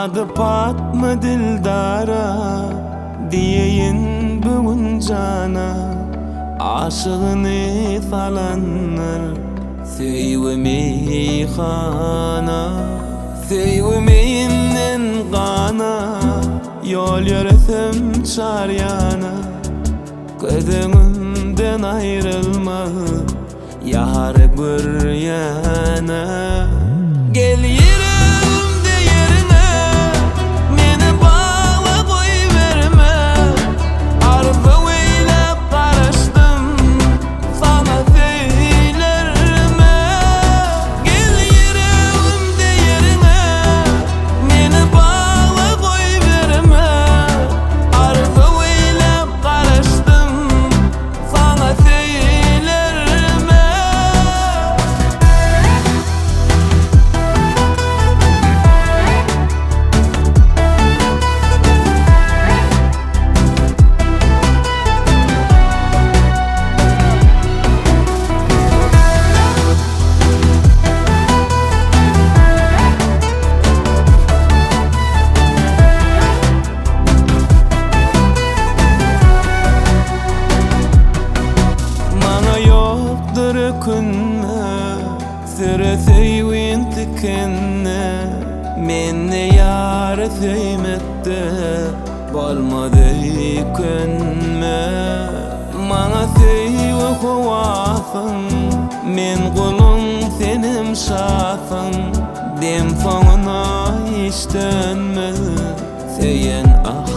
Ady Patma dildara, Diýeýin bu gün jana, Aşygyny salandyr söýgi meýhana. Söýgi meýinden gana, Ýol ýöresem çar ýana, Göz öňümden aýrylmaz. Ýar görýäne. Gel ýüregimde ýeriňe, Meni bagla goýberme. Arzuw eýläp garaşdym, Saňa söýlerime. Gel ýüregimde ýeriňe, Meni bagla goýberme. Arzuw eýläp garaşdym, Saňa söýlerime. Maňa ýokdur ökünme, Süre söýgin tikenine. Mende ýary söýmekde Bolmaz öýkünme. Maňa söýgi howasyň, Men guluň, senem şasyň. Dem soňuna hiç dönmez. Söýen ah.